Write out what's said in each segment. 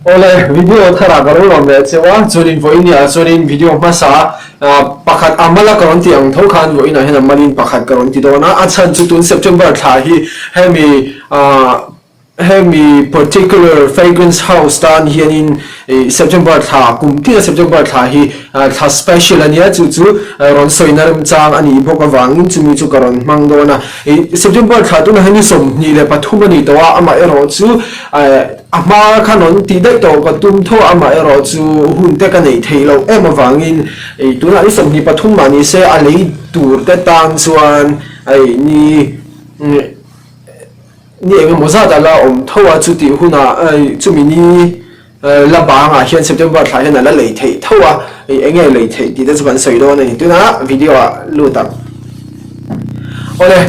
Awle, video tharah ka lo lawm leh cheu a, chuanin vawiin ah chuanin video hmasa pakhat a mala ka rawn ti ang tho khan vawiin ah hian a malin pakhat ka rawn ti dawn a, a chhan chu tun September thla hi hemi Hemi particular fragrance house tan hianin ih September thla kum tina September thla hi thla special a nia chu chu rawn sawina remchang a nih bawk avangin chumi chu ka rawn hmang dawn a. Ih September thla tunah hian ni 23 a ni tawh a, amaherawh chu a hma khan rawn tih daih tawh ka tum tho a, amaherawh chu hun te ka neih theih loh em avangin ih tunah ni 23 mah ni se a lei tur te tan chuan ih ni Ni eng emaw zat a la awm tho a, chutih hunah chumi ni la bangah hian September thla hian a la lei theih tho a, eng nge lei theih tih te chu kan sawi dawn a ni. Tunah video ah lut ang. Awle,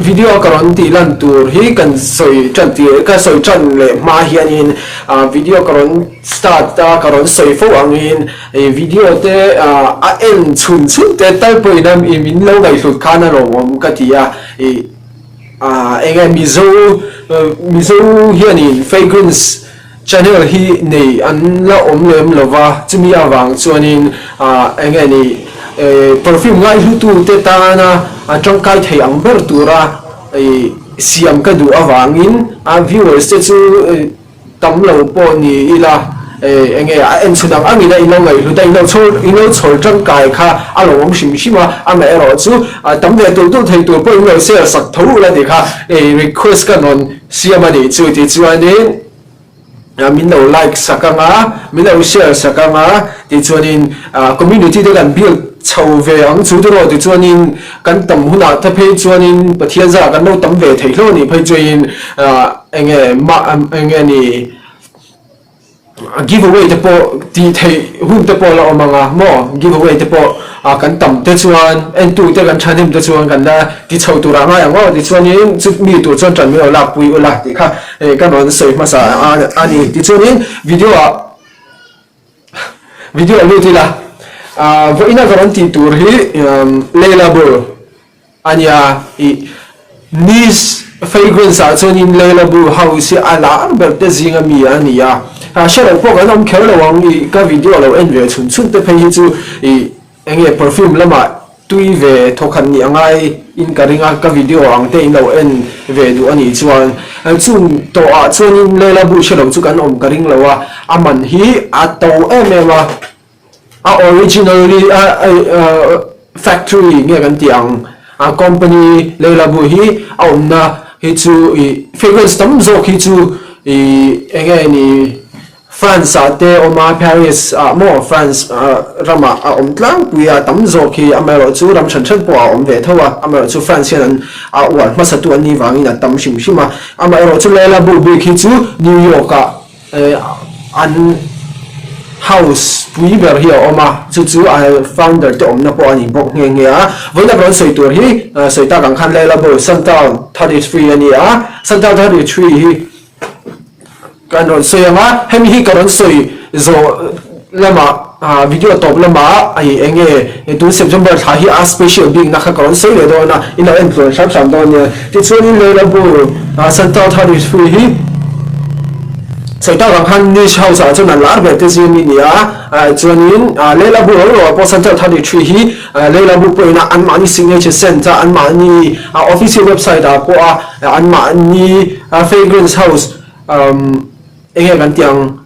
video a ka rawn tih lan tur hi kan sawi tan tir, ka sawi tan leh hma hianin video ka rawn start a, ka rawn sawi fo angin video te a en chhun chhun te tal pawhin a min lo ngaihhlut khan a lawmawm ka ti a. Ah enge Mizo Mizo hianin fragrance channel hi nei an la awm lem lova chumi avang chuanin ah enge ni perfume ngaihlutu te tana a tangkai thei ang ber tura ih siam ka duh avangin a viewers te chu Tam lo pawh ni ila, eng nge a en chhun ang angin a inlo ngaihhlut a, inlo chhawr inlo chhawr tangkai kha a lo awm hrim hrim a, amaherawh chu tam ve tulh tulh thei tur pawh inlo share sak tho ula tih kha request ka rawn siam a nih chu tichuanin min lo like sak ang a, min lo share sak ang a, tichuanin community te kan build chho ve ang chu tiraw tichuanin kan tam hunah te phei chuanin Pathian zarah kan lo tam ve thei hlauh a nih phei chuanin Enge mah enge ni give away te pawh tih theih hun te pawh la awm ang a maw give away te pawh kan tam te chuan entu te kan thahnem te chuan kan la ti chho tur ah ngai ang aw tichuanin chu mi tur chuan tan min lo lak pui ula tih kha ka rawn sawi hmasa a ni tichuanin video ah video ah lut ila vawiin a ka rawn tih tur hi Leila Bull. A nia, ih, Nice fragrance ah chuanin Le Labo house hi a lar ber te zinga mi a ni a, hre lo pawh kan awm kher lo ang, ih, ka video lo en ve chhun chhun te phei hi chu, ih, enge perfume lamah tui ve thawkhat nih a ngai in ka ring a, ka video ang te in lo en ve duh a nih chuan, chung tawh ah chuanin Le Labo hre lo chu kan awm ka ring lo a, a man hi a to em em a. A originally a factory nge kan tih ang a company Lelabu hi a awmna hi chu ih fragrance tam zawk hi chu ih eng nge ni France ah te a awm a Paris ah maw France ramah a awm tlangpui a tam zawk hi amaherawhchu ram hran hran pawh a awm ve tho a amaherawhchu France hian an a uar hmasatu an nih vangin a tam hrim hrim a amaherawhchu Lelabu bik hi chu New York ah An house pui ber hi a awm a, chu chu a founder te awmna pawh a ni bawk nghe nghe a. Vawiin a rawn sawi tur hi sawi tak ang khan Laila Bo Santal 33 a ni a, Santal 33 hi kan rawn sawi ang a, hemi hi ka rawn sawi zawh lamah video tawp lamah eng nge tun September thla hi a special bikna kha ka rawn sawi leh dawn a, in lo en tluan hram hram dawn nia. Tichuanin Laila Bo Santal 33 hi Sawi tak ang khan Niche House ah chuan an lar ber te zing mi nia, chuanin Leila Bu ro ro pawh Central 33 hi Leila Bu pawhin a anmahni signature scent a anmahni official website ah pawh a anmahni fragrance house enge kan tih ang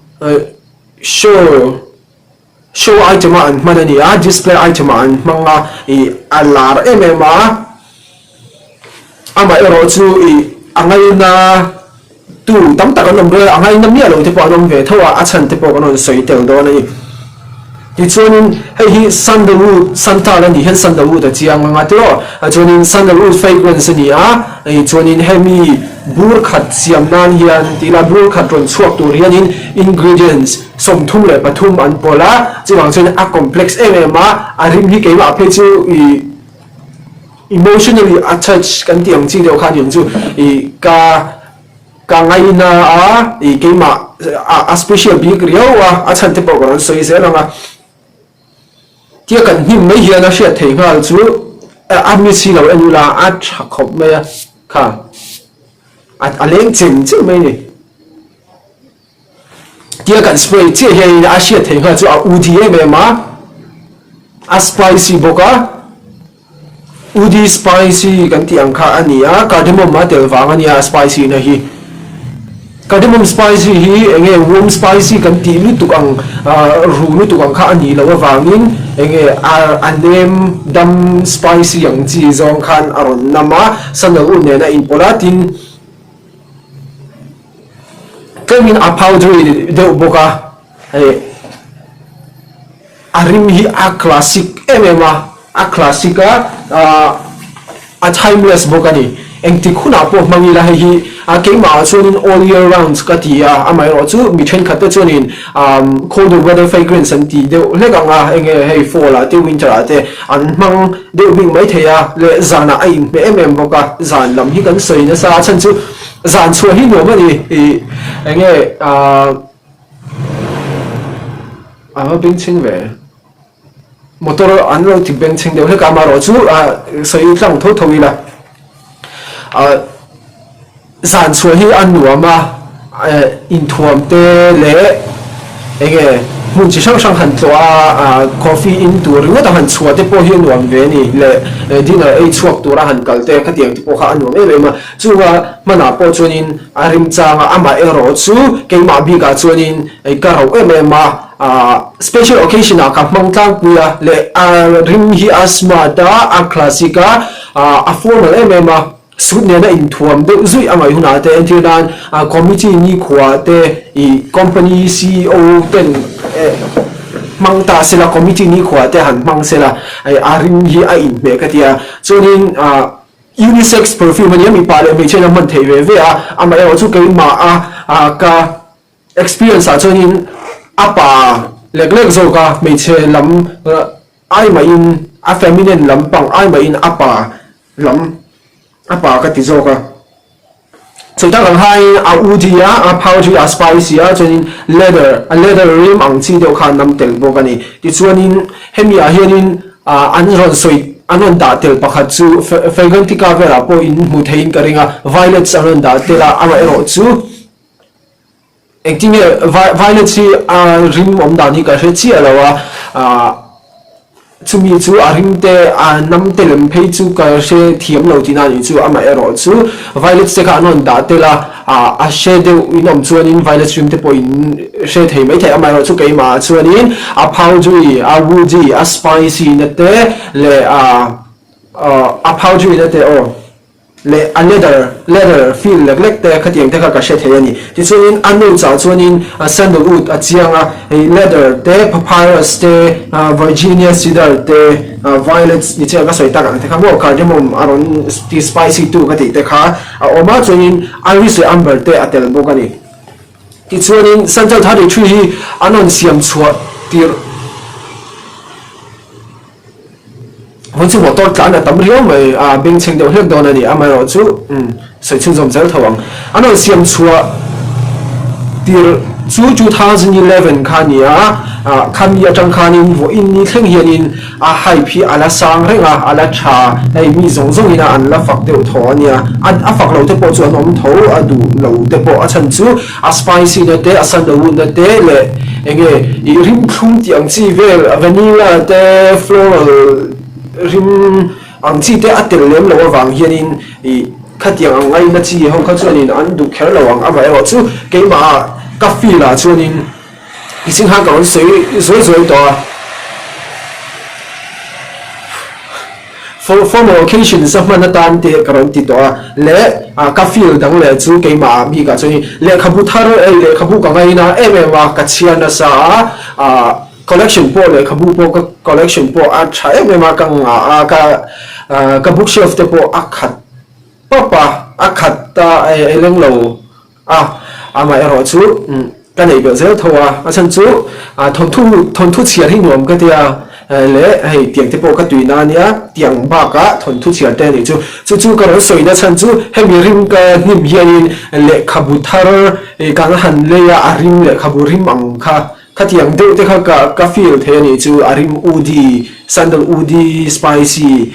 show show item a an hman a ni a, display item ah an hmang a ih a lar em em a. Amaherawh chu ih a ngaina tu tam tak an awm ve a, a ngaina miah lo te pawh an awm ve tho a, a chhan te pawh kan rawn sawi tel dawn a ni. Tichuanin hei hi sandalwood, santal a nih hian sandalwood a chiang ang a tiraw? Chuanin sandalwood fragrance a ni a, chuanin hemi bur khat siam nan hian tih ila bur khat rawn chhuak tur hianin ingredients 33 an pawlh a, chuvang chuan a complex em em a, a rim hi keimah phei chu ih Emotionally attached kan tih ang chi deuh kha aniang chu ih ka ka ngaina a ih keimah a a special bik riau a a chhan te pawh ka rawn sawi zel ang a tia kan hnim mai hian a hriat theih nghal chu a mi si lo en ula a tha khawp mai a kha a leng chem chem mai a ni. Tia kan spray chiah hianin a hriat theih nghal chu a udi em em a, a spicy bawk a, udi spicy kan tih ang kha a ni a, cardamom a tel vang a nia a spicy na hi. Cardamom spicy hi eng nge warm spicy kan tih lutuk ang ru lutuk ang kha a nih loh avangin eng nge a a nem dam spicy ang chi zawng khan a rawn nam a, sandalwood nen a inpawlh a, tin Tlemin a powdery deuh bawk a, hei a rim hi a classic em em a, a classic a, ahh a timeless bawk a ni. Engtik hunah pawh hmang ila hei hi a keimah ah chuanin all year round ka ti a, amaherawh chu mi thenkhat te chuanin umm colder weather fragrance an ti deuh hlek ang a, enge hei fall ah te winter ah te an hmang deuh bik maithei a, leh zanah a inhmeh em em bawk a, zan lam hi kan sawi nasa a chhan chu Zan chhuah hi nuam a ni ih eng nge ah a va bengchheng ve motor an lo ti bengchheng deuh hlek a amaherawh chu ah sawi tlang tho tho ila ah zan chhuah hi a nuam a eh inthuam te leh eng nge hmun chi hrang hrang han tlawh a ah coffee in tur ringawt a han chhuah te pawh hi a nuam ve a ni leh dinner ei chhuak tura han kal te khatiang te pawh kha a nuam em em a. Chunga hmanah pawh chuanin a rimchang a, amah erawh chu keimah bikah chuanin ka rauh em em a, special occasion ah ka hmang tlangpui a, leh a rim hi a smart a, a classic a, a formal em em a, suit nena inthuam deuh zuih a ngaih hunah te entir nan committee nikhua te ih company ceo ten hmang ta sela committee nikhua te han hmang sela a rim hi a inhmeh ka ti a, chuanin Unisex perfume a nia, mipa leh hmeichhia in a hman theih ve ve a, amaherawh chu keimah a ka experience ah chuanin a pa lek lek zawk a, hmeichhe lam ai mahin a feminine lampang ai mahin a pa lam a pa ka ti zawk a. Chu tak ang hain a woody a, a powdery a, spicy a, chuanin leather, a leather rim ang chi deuh kha an nam tel bawk a ni. Tichuanin hemi ah hianin an rawn sawi, an rawn dah tel pakhat chu Fragrantica velah pawh in hmu theiin ka ring a, violets an rawn dah tel a, amaherawh chu Engtin nge violets hi a rim awm dan hi ka hre chiah lo a, chumi chu a rim te a nam te lem phei chu ka hre thiam lo tihna a nih chu, amaherawh chu violets te kha an rawn dah tel a, a hre deuh in awm chuanin violets rim te pawh in hre thei maithei, amaherawh chu keimah ah chuanin a powdery, a woody, a spicy na te leh a powdery na te aw. Leh a leather, leather feel lek lek te khatiang te kha ka hre thei a ni. Tichuanin a notes ah chuanin sandalwood a chiang a, hei leather te, papyrus te, Virginia cedar te, violets ni chiang ka sawi tak ang te kha maw cardamom a rawn ti spicy tu ka tih te kha a awm a, chuanin iris leh amber te a tel bawk a ni. Tichuanin Santal 33 hi an rawn siam chhuah tirh. Vawi chu motor tlan a tam riau mai a, bengchheng deuh hlek dawn a ni. Amaherawh chu sawi chhunzawm zel tho ang. An rawn siam chhuah tir chu 2011 kha a ni a, khami atang khanin vawiin ni thleng hianin a hype hi a la sang reng a, a la tha. Hei mi zawng zawngin a an la fak deuh tho a nia. A fak lo te pawh chu an awm tho, a duh lo te pawh a chhan chu A spicy na te, a sandalwood na te leh eng nge ih rim thlum tih ang chi vel vanilla te floral rim ang chi te a tel lem loh avang hianin ih khatiang ang ngaina chi ho kha chuanin an duh kher lo ang amaherawh chu keimah ah ka feel ah chuanin i singha ka rawn sawi zuai zuai tawh a. Formal occasions a hman atan te ka rawn ti tawh a, leh ka feel dang leh chu keimah ah bikah chuan lehkhabu thar ei lehkhabu ka ngaina em em a, ka chhiar nasa a, collection pawh lehkhabu pawh ka collection pawh a tha em em a, ka ngah a, ka ka bookshelf te pawh a khat pap a, a khat a eleng lo. A, amah erawh chu ka neih belh zel tho a, a chhan chu thawnthu thawnthu chhiar hi nuam ka tia leh hei tiang te pawh ka tui na ania tiang bakah thawnthu chhiar te a nih chu. Chu chu ka rawn sawi na chhan chu hemi rim ka hnim hianin lehkhabu thar kan han lei a, a rim lehkhabu rim ang kha Khatiang deuh te kha ka ka feel thei a nih chu a rim udi sandal udi spicy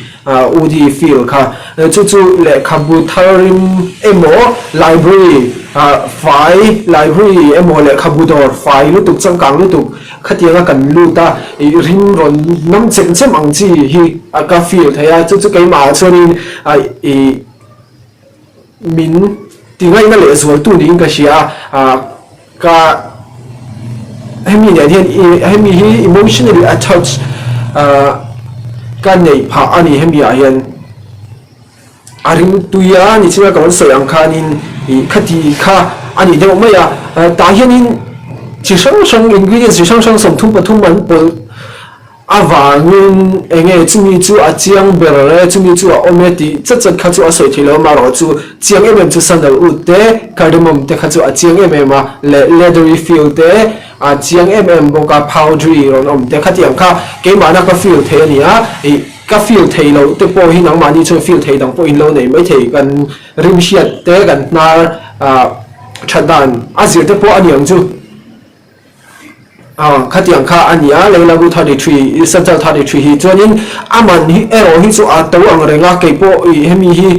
udi feel kha chu chu lehkhabu thar rim emaw library. Fai library emaw lehkhabu dawr fai lutuk changkang lutuk khatianga kan lut a ih rim rawn nam chem chem ang chi hi ka feel thei a chu chu keimah ah chuanin ih min ti ngaihna leh zualtu niin ka hria a ka hemi nen hian hemi hi emotionally attached ka neih phah a ni hemi ah hian. A ringtui a ni chunga ka rawn sawi ang khanin ih khati kha a ni deuh mai a, tah hianin chi hrang hrang ingredients chi hrang hrang 33 an pawlh avangin eng nge chumi chu a chiang ber e chumi chu a awm e tih chat chat kha chu a sawi theih loh amaherawh chu chiang em em chu sandalwood te cardamom te kha chu a chiang em em a leh leathery feel te a chiang em em bawk a powdery rawn awm te khatiang kha keimahna ka feel thei a ni a ih. Ka feel thei loh te pawh hi nangmahni chuan feel thei dang pawh in lo nei mai thei. Kan rim hriat te, kan hnar that dan a zir te pawh a ni ang chu. Khatiang kha a ni a, Leilabu 33, Central 33 hi. Chuanin a man hi erawh hi chu a to ang reng a, kei pawh ih hemi hi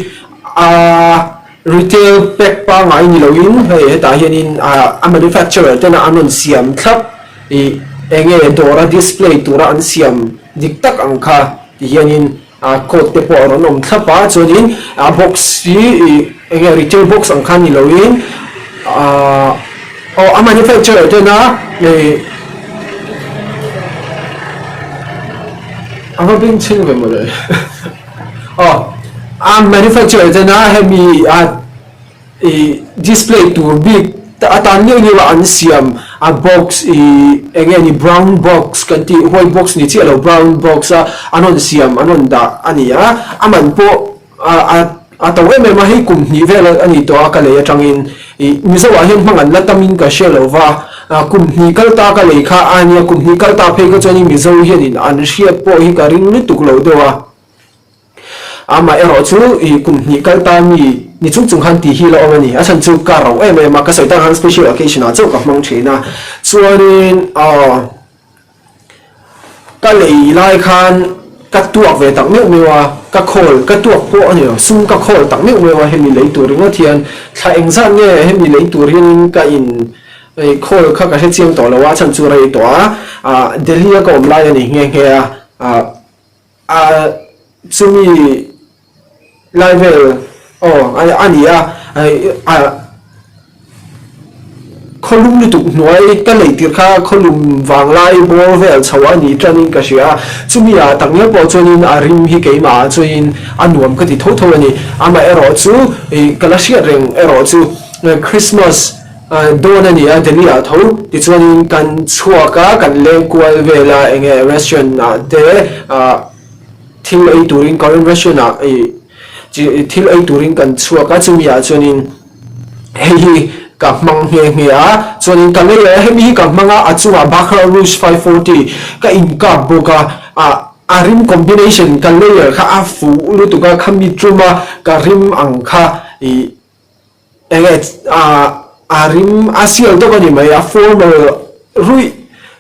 a retail pack pangngai ni loin hei hetah hianin a manufacturer tena an rawn siam thlap ih eng nge dawra display tura an siam Dik tak ang kha ti hianin a code te pawh a rawn awm thlap a, chuanin a box hi ih eng nge retail box ang kha ni loin ahh aw a manufacturer tena ih a va beng chheng ve mawle aw a manufacturer tena hemi a. Ih display tur bik atan liau liau a an siam a box ih eng nge ni brown box kan tih white box ni chiah lo brown box a an rawn siam an rawn dah a ni a a man pawh a a a to em em a hei kum hnih vel a ni tawh a ka lei atangin ih mizo ah hian hmang an la tam in ka hre lo va kum hnih kal ta ka lei kha a nia kum hnih kal ta phei kha chuan in mizo hian in an hriat pawh hi ka ring lutuk lo deuh a. Amah erawh chu i kum hnih kal ta mi ni chung chung khan tih hi la awm a ni. A chhan chu ka rauh em em a, ka sawi tak khan special occasion ah chauh ka hmang thin a. Chuanin aw ka lei lai khan ka tuak ve tak meuh meuh a, ka khawl ka tuak pawh a ni lo, sum ka khawl tak meuh meuh a hemi lei tur ringawt hian thla engzat nge hemi lei tur hianin ka in khawl kha ka hre chiang tawh lo a, a chhan chu rei tawh a, ah Delhi a ka awm lai a ni nghe nghe a, ah. A chumi lai vel aw a ni a, a khawlum lutuk hnuai ka lei tir kha khawlum vang lai bawr vel chho a ni tanin ka hria a, chumi ah tak ngial pawh chuanin a rim hi keimah ah chuanin a nuam ka ti tho tho a ni. Amaherawh chu ka la hriat reng erawh chu Christmas Dawn a ni a, Delhi ah tho tichuanin kan chhuak a, kan leng kual vel a, eng nge restaurant ah te thil ei turin Korean restaurant ah ih thil ei turin kan chhuak a, chumi ah chuanin hei hi ka hmang nghe nghe a, chuanin ka lei a, hemi hi ka hmang a, a chungah Baccarat Rouge 540 ka inkap bawk a, ah a rim combination ka layer kha a fuh lutuk a, khami tum a ka rim ang kha ih. Enge a rim a sial deuh a ni mai, a formal ruih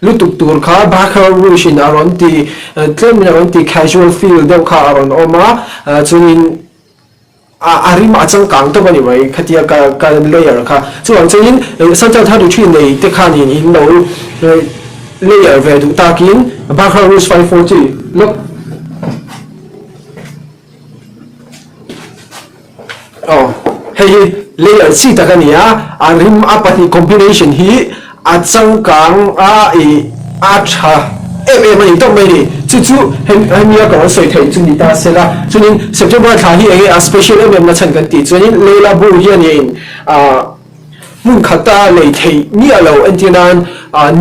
lutuk tur kha Baccarat Rouge in a rawn ti tlem in a rawn ti casual feel deuh kha a rawn awm a, chuanin a rim a changkang tawp a ni mai khatia ka ka layer kha. Chuvang chuanin Santal 33 nei te khanin in lo layer ve duh takin Baccarat Rouge 540 lawk. Aw, hei hi layer chi tak a ni a, a rim a pahnih combination hi a changkang a ih a tha em em a ni tawp mai a ni. Chu chu hemi a ka rawn sawi theih chu ni ta se la, chuanin September thla hi enge a special em em na chhan kan tih chuanin Leila bu hianin ah Hmun khata lei theih miah lo entir nan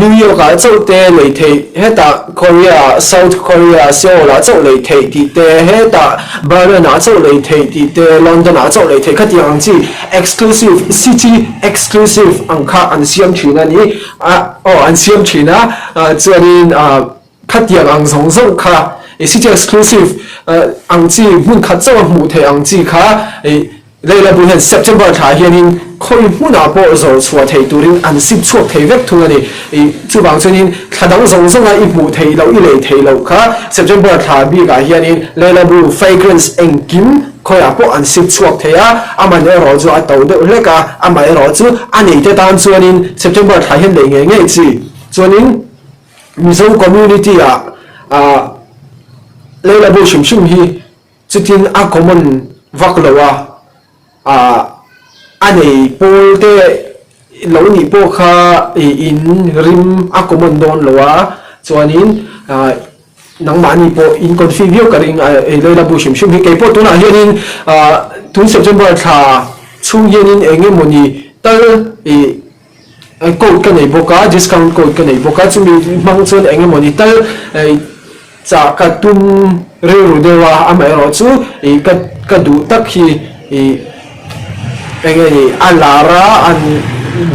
New York ah chauh te lei theih, hetah Korea, South Korea, Seoul ah chauh lei theih tih te, hetah Berlin ah chauh lei theih tih te, London ah chauh lei theih khatiang ang chi exclusive, city exclusive ang kha an siam thin a ni a, aw an siam thin a, chuanin khatiang ang zawng zawng kha city exclusive ang chi hmun khat chauh a hmuh theih ang chi kha. Leilabu hian September thla hianin khawi hmunah pawh zawrh chhuah theih turin an sip chhuak thei vek thung a ni. Ih, chuvang chuanin thla dang zawng zawnga i hmuh theih loh, i lei theih loh kha September thla bikah hianin Leilabu fragrance engkim khawiah pawh an sip chhuak thei a, a man erawh chu a to deuh hlek a, amaherawh chu a neite tan chuanin September thla hian lei ngei ngei chi. Chuanin Mizo community-ah ah Leilabu hrim hrim hi Chutin a common vak lo a, ah a nei pawl te lo nih pawh kha in rim a common dawn lo a, chuanin ah nangmahni pawh in confi viau ka ring a Leila bu hrim hrim hi. Kei pawh tunah hianin ah tun September thla chhung hianin eng emawni tal ih code ka nei bawk a, discount code ka nei bawk a, chumi hmang chuan eng emawni tal ih Chah ka tum rilru deuh a, amaherawh chu ih ka ka duh tak hi ih eng nge ni a lar a, an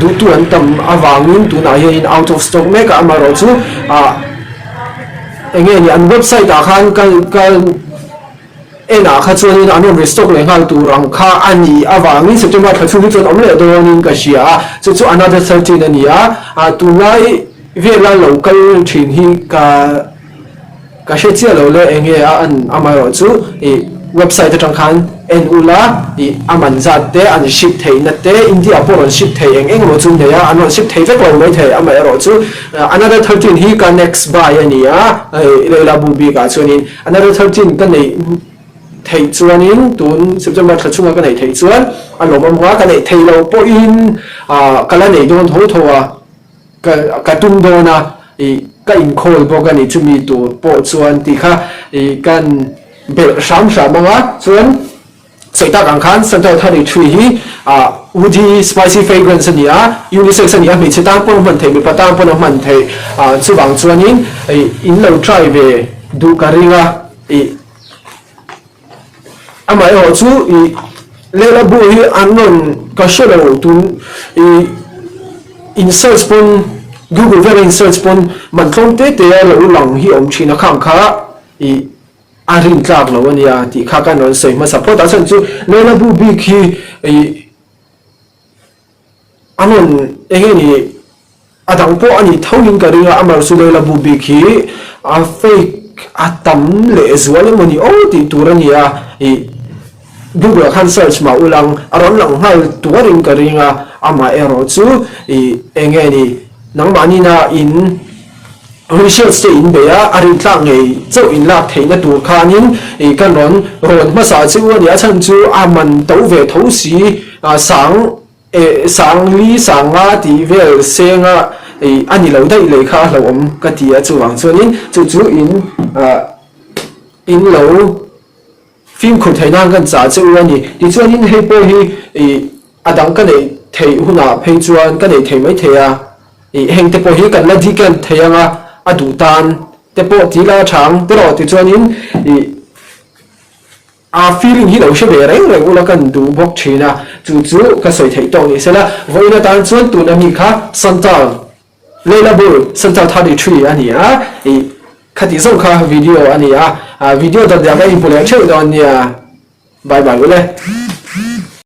duhtu an tam avangin tunah hianin out of stock mek a, amaherawh chu ah eng nge ni an website ah khan ka ka enah kha chuanin an rawn restock leh nghal tur ang kha a nih avangin September thla chhung hi chuan awm leh dawnin ka hria a, chu chu another 13 a ni a, ah tunlai Vela lo kal thin hi ka ka hre chiah lo le enge a an amaherawh chu ih website atang khan en ula ih a man zat te an ship theihna te India pawh rawn ship thei eng eng emaw chu nei a an rawn ship thei vek lo mai thei amaherawh chu another 13 hi ka next buy a ni a hei Leila bu bikah chuanin another 13 ka neih theih chuanin tun September thla chhunga ka neih theih chuan a lawmawm a ka neih theih loh pawhin ah ka la neih dawn tho tho a. Ka ka tum dawn a, ih ka inkhawl bawk a ni chumi tur pawh chuan tih kha ih kan belh hram hram ang a, chuan sawi tak ang khan Santal Thari Tree hi ah woody spicy fragrance a ni a, unisex a ni a, hmeichhe tan pawn a hman theih mipa tan pawn a hman theih ah chuvang chuanin ih in lo try ve duh ka ring a ih. Amaherawh chu ih lehkhabu hi an rawn ka hre lo tun ih in search pawn google vela in search pawn man tlawm te te a lo lang hi awm thin a khang kha ih a rin tlak lo a nia tih kha kan rawn sawi hmasa phawt a chhan chu lehkhabu bik hi ih a rawn eng nge ni A dang pawh a ni tho in ka ring a, Amar chu Leila bu bik hi a fake a tam leh zual emaw ni aw tih tur a ni a, ih Google ah khan search mah ulang a rawn lang nghal tuar in ka ring a, amah erawh chu ih eng nge ni nangmahnina in research te in bei a, a rintlak ngei chauh in lak theihna tur khanin ih kan rawn rawn hmasa che u a ni, a chhan chu a man to ve tho si sang. Eh Sangli Sanga tih vel senga ih a ni lo daih leh kha a hlauhawm ka ti a chuvang chuanin chu chu in ah in lo fimkhur theih nan kan chah che u a ni. Tichuanin hei pawh hi ih a dang ka neih theih hunah phei chuan ka neih thei maithei a ih heng te pawh hi kan la decant thei anga a duh tan te pawh ti la tha ang tiraw tichuanin ih A feeling hi lo hre ve reng reng ula kan duh bawk thin a, chu chu ka sawi theih tawk ni sela, vawiin atan chuan tuna mi kha Santal Leila Bul, Santal 33 a ni a, ih khati zawng kha video a ni a, video dawt deuh ka inhmu leh theuh dawn nia, bye bye ule.